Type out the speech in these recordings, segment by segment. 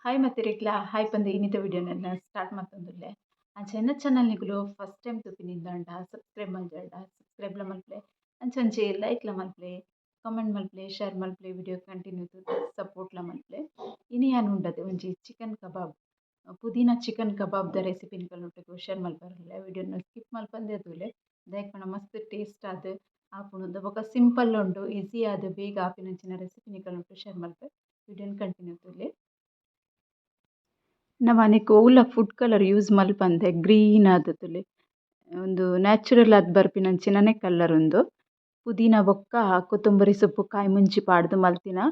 Hi ಮತ್ತಿರಿಕ್ಲ hi ಪಂದು ಇನ್ನಿತ ವಿಡಿಯೋನ start ಮತ್ತೊಂದುಲ್ಲೆ ಅಂಚ ಎನ್ನ ಚಾನಲ್ ನಿಗುಲು ಫಸ್ಟ್ ಟೈಮ್ ತೂಪಿನಿಂದಾಂಡ ಸಬ್ಸ್ಕ್ರೈಬ್ ಮಲ್ಜಾಂಡ ಸಬ್ಸ್ಕ್ರೈಬ್ಲ ಮಲ್ಪಲೆ, ಅಂಚ ಒಂಜಿ ಲೈಕ್ಲ ಮಲ್ಪಲೆ, ಕಮೆಂಟ್ ಮಲ್ಪಲೆ, ಶೇರ್ ಮಲ್ಪಲೆ, ವಿಡಿಯೋ ಕಂಟಿನ್ಯೂ ಸಪೋರ್ಟ್ಲ ಮಲ್ಪಲೆ. ಇನಿ ಯಾನ್ ಉಂಡತೆ ಒಂಜಿ ಚಿಕನ್ ಕಬಾಬ್, ಪುದೀನ ಚಿಕನ್ ಕಬಾಬ್ದ ರೆಸಿಪಿ ನಿಕಲ್ನೊಟ್ಟಿಗೆ ಶೇರ್ ಮಲ್ಪರಲ್ಲ. ವಿಡಿಯೋನ ಸ್ಕಿಪ್ ಮಲ್ಪಂದೆ ತೂಲೆ, ದಾಯೆ ಮಸ್ತ್ ಟೇಸ್ಟ್ ಆದ್ ಆಪುಂಡು ಬೊಕ ಸಿಂಪಲ್ ಉಂಡು, ಈಸಿ ಆದ್ ಬೇಗ ಆಪಿನಂಚಿನ ರೆಸಿಪಿ ನಿಕಲ್ನೊಟ್ಟು ಶೇರ್ ಮಲ್ಪೆ. ವಿಡಿಯೋನ ಕಂಟಿನ್ಯೂ ತೂಲೆ. ನಮನೆಕ್ ಒವ್ಲ food colour use ಮಲ್ಪಂದೆ green ಆದ್ ತೂಲೆ, ಉಂದು ನ್ಯಾಚುರಲ್ ಆದ್ ಬರ್ಪಿನಂಚಿನನೆ ಕಲರ್ ಉಂದು. ಪುದೀನ ಬೊಕ್ಕ ಕೊತ್ತಂಬರಿ ಸೊಪ್ಪು ಕಾಯಿ ಮುಂಚಿ ಪಾಡ್ದ್ ಮಲ್ತಿನ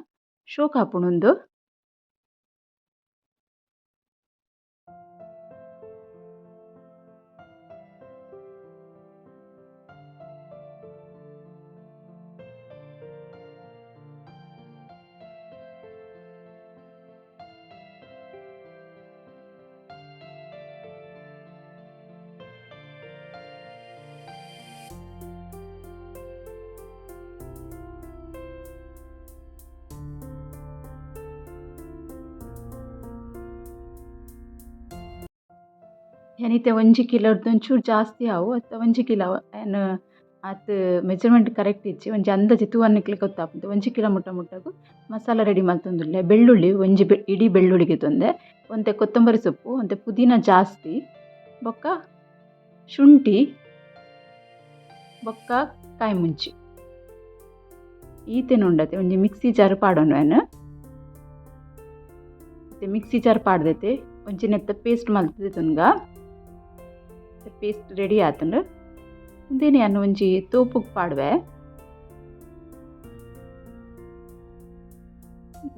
ಶೋಕ್ ಆಪುಂಡು ಉಂದು. ಯಾನಿತ್ತೆ ಒಂಜಿ ಕಿಲೋರ್ದು ಒಂಚೂರು ಜಾಸ್ತಿ ಆವು ಅತ್ತ ಒಂಜಿ ಕಿಲೋ ಯಾನ್ ಆತ್ ಮೆಜರ್ಮೆಂಟ್ ಕರೆಕ್ಟ್ ಇಜ್ಜಿ, ಒಂಜಿ ಅಂದಾಜಿ ತೂವನ್ನಿಕ್ಲೆ ಗೊತ್ತಾಪುಂಡು. ಒಂಜಿ ಕಿಲೋ ಮುಟ್ಟ ಮುಟ್ಟಗು ಮಸಾಲ ರೆಡಿ ಮಲ್ತೊಂದುಲ್ಲೆ. ಬೆಳ್ಳುಳ್ಳಿ ಒಂಜಿ ಇಡೀ ಬೆಳ್ಳುಳ್ಳಿಗೆ ತೊಂದೆ, ಒಂತೆ ಕೊತ್ತಂಬರಿ ಸೊಪ್ಪು, ಒಂತೆ ಪುದೀನ ಜಾಸ್ತಿ, ಬೊಕ್ಕ ಶುಂಠಿ ಬೊಕ್ಕ ಕಾಯಿ ಮುಂಚಿ ಈತೆನ ಉಂಡತೆ. ಒಂಜಿ ಮಿಕ್ಸಿ ಜಾರ್ ಪಾಡೊನು ಯಾನ್. ಮಿಕ್ಸಿ ಜಾರ್ ಪಾಡ್ದೈತೆ ಒಂಜಿ ನೆತ್ತ ಪೇಸ್ಟ್ ಮಲ್ತುಂಗ. ಪೇಸ್ಟ್ ರೆಡಿ ಆತುಂಡು. ಉಂದೇನೆ ಯಾನ್ ಒಂಜಿ ತೋಪುಗ್ ಪಾಡುವೆ.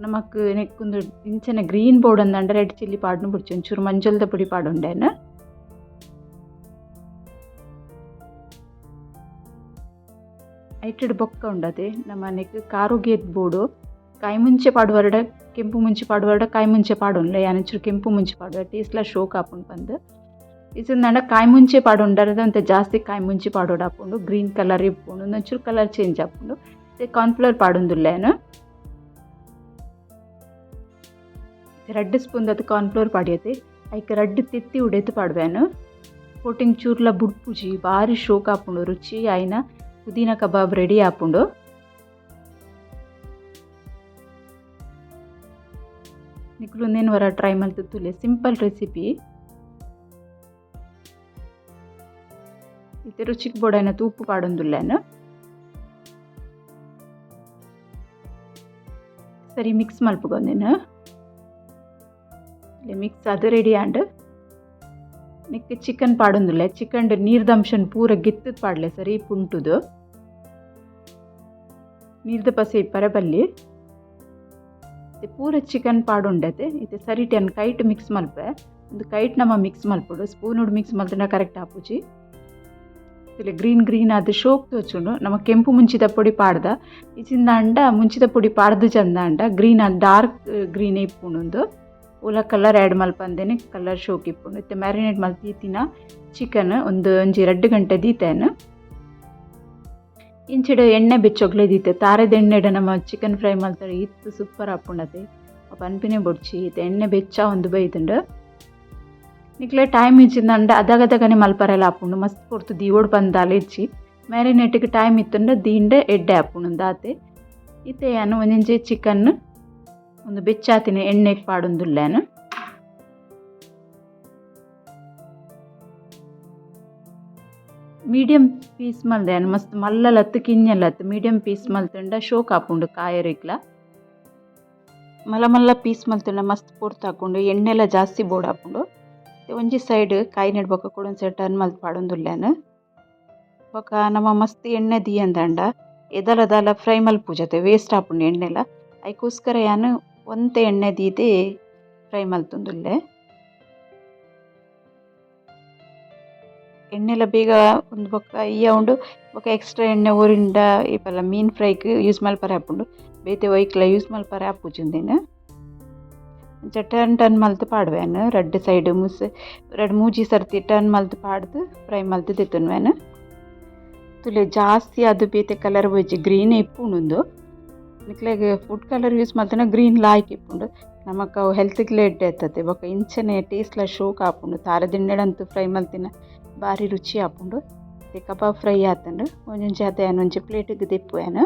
ನಮಕ್ ನೆಕ್ ಉಂದು ಇಂಚನೆ ಗ್ರೀನ್ ಬೋರ್ಡ್ ಅಂದಂಡ ರೆಡ್ ಚಿಲ್ಲಿ ಪಾಡ್ನು ಬೊಡ್ಚಿ, ಒಂಚೂರು ಮಂಜಲ್ದ ಪೊಡಿ ಪಾಡೊಂಡೆನ್. ಐಟೆಡ್ ಬೊಕ್ಕ ಉಂಡತೆ ನಮ ನೆಕ್ ಕಾರುಗೇತ್ ಬೋಡು, ಕಾಯಿ ಮುಂಚೆ ಪಾಡುವರಡ ಕೆಂಪು ಮುಂಚಿ ಪಾಡುವರಡ ಕಾಯಿ ಮುಂಚೆ ಪಾಡೊನ್ಲೆ. ಯಾನ್ ಒಂಚೂರು ಕೆಂಪು ಮುಂಚಿ ಪಾಡುವೆ, ಟೇಸ್ಟ್ಲ ಶೋಕ್ ಆಪುಂಡು ಪಂದ್. ಇಜ್ಜಿಂದಾಂಡ ಕಾಯಿ ಮುಂಚೆ ಪಾಡೊಂಡರದ ಒಂತೆ ಜಾಸ್ತಿ ಕಾಯಿ ಮುಂಚಿ ಪಾಡೊಡಾಪುಂಡು, ಗ್ರೀನ್ ಕಲರ್ ಇಪ್ಪುಂಡು, ಒಂಚೂರು ಕಲರ್ ಚೇಂಜ್ ಆಪುಂಡು. ಕಾರ್ನ್ಫ್ಲವರ್ ಪಾಡೊಂದುಲ್ಲೆ ಯಾನ್. ರಡ್ಡ್ ಸ್ಪೂನ್ ದಾತ್ ಕಾರ್ನ್ಫ್ಲವರ್ ಪಾಡ್ಯತೆ. ಐಕ್ ರಡ್ಡ್ ತೆತ್ತಿ ಉಡೆತ್ ಪಾಡುವೆ. ಕೋಟಿಂಗ್ ಚೂರ್ಲ ಬುಡ್ಪುಜಿ, ಬಾರಿ ಶೋಕ್ ಆಪುಂಡು. ರುಚಿ ಆಯಿನ ಪುದೀನ ಕಬಾಬ್ ರೆಡಿ ಆಪುಂಡು. ನಿಕುಲು ಉಂದೆನ್ ವರ ಟ್ರೈ ಮಲ್ತ್ ತೂಲೆ, ಸಿಂಪಲ್ ರೆಸಿಪಿ. ಇತ್ತೆ ರುಚಿಕ್ ಬೋಡಾಯಿನ ಉಪ್ಪು ಪಾಡೊಂದುಲ್ಲೆನ್. ಸರಿ ಮಿಕ್ಸ್ ಮಲ್ಪುಗ ಉಂದೆನ್. ಮಿಕ್ಸ್ ಆದ್ ರೆಡಿ ಆಂಡ್. ನೆಕ್ಕ್ ಚಿಕನ್ ಪಾಡೊಂದುಲ್ಲೆ. ಚಿಕನ್ ನೀರ್ದ ಅಂಶನ್ ಪೂರ ಗೆತ್ತುದು ಪಾಡ್ಲೆ, ಸರಿ ಪುಂಟುದು ನೀರ್ದ ಪಸೆ ಇಪ್ಪರೆ ಬಲ್ಲಿ. ಪೂರ ಚಿಕನ್ ಪಾಡೊಂಡತೆ. ಇತ್ತೆ ಸರಿಟ್ ಯಾನ್ ಕೈಟ್ ಮಿಕ್ಸ್ ಮಲ್ಪೆ. ಉಂದು ಕೈಟ್ ನಮ ಮಿಕ್ಸ್ ಮಲ್ಪೊಡು, ಸ್ಪೂನುಡು ಮಿಕ್ಸ್ ಮಲ್ತುಂಡ ಕರೆಕ್ಟ್ ಆಪುಜಿ. ಗ್ರೀನ್ ಗ್ರೀನ್ ಆದ್ ಶೋಕ್ ತೋಜುಂಡು. ನಮ ಕೆಂಪು ಮುಂಚಿದ ಪೊಡಿ ಪಾಡ್ದ ಇಜಿಂದಾಂಡ ಮುಂಚಿದ ಪೊಡಿ ಪಾಡ್ದು ಚಂದಾಂಡ ಗ್ರೀನ್ ಆದ್ ಡಾರ್ಕ್ ಗ್ರೀನ್ ಇಪ್ಪುಂಡು. ಉಂದು ಓಲ ಕಲರ್ ಆ್ಯಡ್ ಮಲ್ಪಂದೇನೆ ಕಲರ್ ಶೋಕ್ ಇಪ್ಪುಂಡು. ಇತ್ತೆ ಮ್ಯಾರಿನೇಟ್ ಮಲ್ತ್ ಚಿಕನ್ ಒಂದು ಒಂಜಿ 2 ಗಂಟೆ ದೀತೇನೆ. ಇಂಚಿಡ್ ಎಣ್ಣೆ ಬೆಚ್ಚೊಗ್ಲೆ ದೀತೆ. ತಾರೆದ ಎಣ್ಣೆಡ್ ನಮ ಚಿಕನ್ ಫ್ರೈ ಮಲ್ತರೆ ಇತ್ತು ಸೂಪರ್ ಆಪುಂಡತೆ, ಪನ್ಪಿನೇ ಬೊಡ್ಚಿ. ಇತ್ತೆ ಎಣ್ಣೆ ಬೆಚ್ಚ ಒಂದು ಬೈದುಂಡು. ನಿಕ್ಲೆ ಟೈಮ್ ಇಜ್ಜಿಂದಾಂಡ ಅದಗದಗನೆ ಮಲ್ಪರೆಲ ಆಪುಂಡು, ಮಸ್ತ್ ಪೊರ್ತು ದೀವೊಡು ಪಂದಾಲ ಇಜ್ಜಿ. ಮ್ಯಾರಿನೇಟಿಗೆ ಟೈಮ್ ಇತ್ತುಂಡ ದೀಂಡ ಎಡ್ಡೆ ಆಪುಂಡು ದಾತೆ. ಇತ್ತೆ ಯಾನ್ ಒಂಜೊಂಜಿ ಚಿಕನ್ ಒಂದು ಬೆಚ್ಚಾತಿನ ಎಣ್ಣೆಗ್ ಪಾಡೊಂದುಲ್ಲೆನ್. ಮೀಡಿಯಂ ಪೀಸ್ ಮಲ್ದೆ ಯಾನ್, ಮಸ್ತ್ ಮಲ್ಲಲತ್ತ್ ಕಿಂಜಲತ್ತ್, ಮೀಡಿಯಂ ಪೀಸ್ ಮಲ್ತುಂಡ ಶೋಕ್ ಆಪುಂಡು ಕಾಯೆರೆಗ್ಲ. ಮಲ್ಲ ಮಲ್ಲ ಪೀಸ್ ಮಲ್ತುಂಡ ಮಸ್ತ್ ಪೊರ್ತು ಆಪುಂಡು, ಎಣ್ಣೆಲ ಜಾಸ್ತಿ ಬೋಡಾಪುಂಡು. ಒಂಜಿ ಸೈಡ್ ಕಾಯಿ ಬೊಕ್ಕ ಕುಡೊಂಜಿ ಸೈಡ್ ಟರ್ನ್ ಮಲ್ತ್ ಪಾಡೊಂದುಲ್ಲೆನ್. ಬೊಕ್ಕ ನಮ ಮಸ್ತ್ ಎಣ್ಣೆ ದೀಯಂದಾಂಡ ಎದಲ ದಾಲ ಫ್ರೈ ಮಲ್ಪುಜತೆ, ವೇಸ್ಟ್ ಆಪುಂಡು ಎಣ್ಣೆಲ. ಐಕೋಸ್ಕರ ಯಾನ್ ಒಂತೆ ಎಣ್ಣೆ ದೀದೆ ಫ್ರೈ ಮಲ್ತೊಂದುಲ್ಲೆ. ಎಣ್ಣೆಲ ಬೇಗ ಉಂದು ಬೊಕ್ಕ ಇಯ್ಯ ಉಂಡು. ಬೊಕ್ಕ ಎಕ್ಸ್ಟ್ರಾ ಎಣ್ಣೆ ಒರಿಂಡ ಇಪಲ ಮೀನ್ ಫ್ರೈಗ್ ಯೂಸ್ ಮಲ್ಪರೆ ಆಪುಂಡು, ಬೇತೆ ಒಯ್ಕ್ಲ ಯೂಸ್ ಮಲ್ಪರೆ ಆಪುಜಿ ಉಂದೆನ್. ಅಂಚ ಟರ್ನ್ ಟರ್ನ್ ಮಲ್ತ್ ಪಾಡುವೆ ಯಾನ್, ರಡ್ಡ್ ಸೈಡ್ ಮುಸ್ ರಡ್ಡ್ ಮೂಜಿ ಸರ್ತಿ ಟರ್ನ್ ಮಲ್ತ್ ಪಾಡ್ದು ಫ್ರೈ ಮಲ್ತ್ ದೆತ್ತೊನುವೆನ್. ತೂಲೆ ಜಾಸ್ತಿ ಅದು ಬೇತೆ ಕಲರ್ ಪೋಯಿಜಿ, ಗ್ರೀನ್ ಇಪ್ಪುಂಡು ಉಂದು. ನಿಕ್ಲೆಗ್ food colour use ಮಲ್ತುಂಡ green ಲಾಯ್ಕ್ ಇಪ್ಪುಂಡು. ನಮಕ್ ಅವು ಹೆಲ್ತ್ಗ್ಲ ಎಡ್ಡೆ ಆತತೆ ಬೊಕ ಇಂಚನೆ ಟೇಸ್ಟ್ಲ ಶೋಕ್ ಆಪುಂಡು. ತಾರದಿಂಡಂತೂ ಫ್ರೈ ಮಲ್ತಿನ ಬಾರಿ ರುಚಿ ಆಪುಂಡು. ಕಬಾಬ್ ಫ್ರೈ ಆತುಂಡು. ಒಂಜೊಂಜಿ ಆತೆ ಯಾನ್ ಒಂಜಿ ಪ್ಲೇಟ್ಗ್ ದೆಪ್ಪುವೆನ್.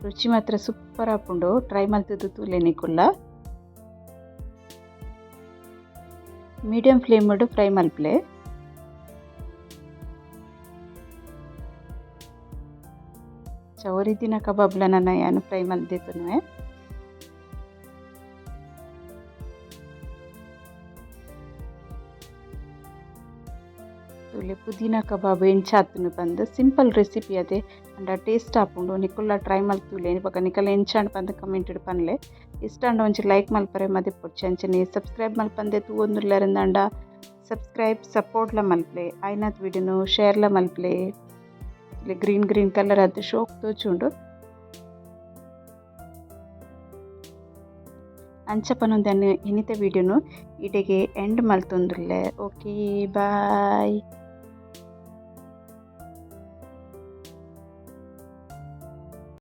ರುಚಿ ಮಾತ್ರ ಸೂಪರ್ ಆಪುಂಡು. ಟ್ರೈ ಮಲ್ತುದು ತೂಲೆ ನಿಕುಲ್ಲ. ಮೀಡಿಯಂ ಫ್ಲೇಮ್ ಫ್ರೈ ಮಲ್ಪುಲೆ. ಚವರಿದಿನ ಕಬಾಬ್ಲ ನನ ಯಾನ್ ಫ್ರೈ ಮಲ್ದೆತುನುವೆ. ತೂಲೆ ಪುದೀನ ಕಬಾಬ್ ಎಂಚ ಆತುಂಡು ಪಂದ್ ಸಿಂಪಲ್ ರೆಸಿಪಿ ಅದೇ ಅಂಡ ಟೇಸ್ಟ್ ಆಪುಂಡು. ನಿಕುಲ್ಲ ಟ್ರೈ ಮಲ್ತುಲೆ ಬೊಕ ನಿಕಲ್ ಎಂಚಾಂಡ್ ಪಂದ್ ಕಮೆಂಟ್ ಪನ್ಲೆ. ಇಷ್ಟ ಆಂಡ ಒಂಜಿ ಲೈಕ್ ಮಲ್ಪರೆ ಮದಪೊಡ್ಚಿ. ಅಂಚನೆ ಸಬ್ಸ್ಕ್ರೈಬ್ ಮಲ್ಪಂದೆ ತೂವೊಂದುಲ್ಲೆರ್ ಸಬ್ಸ್ಕ್ರೈಬ್ ಸಪೋರ್ಟ್ಲ ಮಲ್ಪುಲೆ. ಆಯ್ನಾತ್ ವಿಡಿಯೋನು ಶೇರ್ಲ ಮಲ್ಪುಲೆ. ಗ್ರೀನ್ ಗ್ರೀನ್ ಕಲರ್ ಆದ್ ಶೋಕ್ ತೋಜುಂಡು. ಅಂಚ ಪನೊಂದು ಇನಿತ ವಿಡಿಯೋನು ಇಡೆಗೆ ಎಂಡ್ ಮಲ್ತೊಂದುಲ್ಲೆ. Okay bye.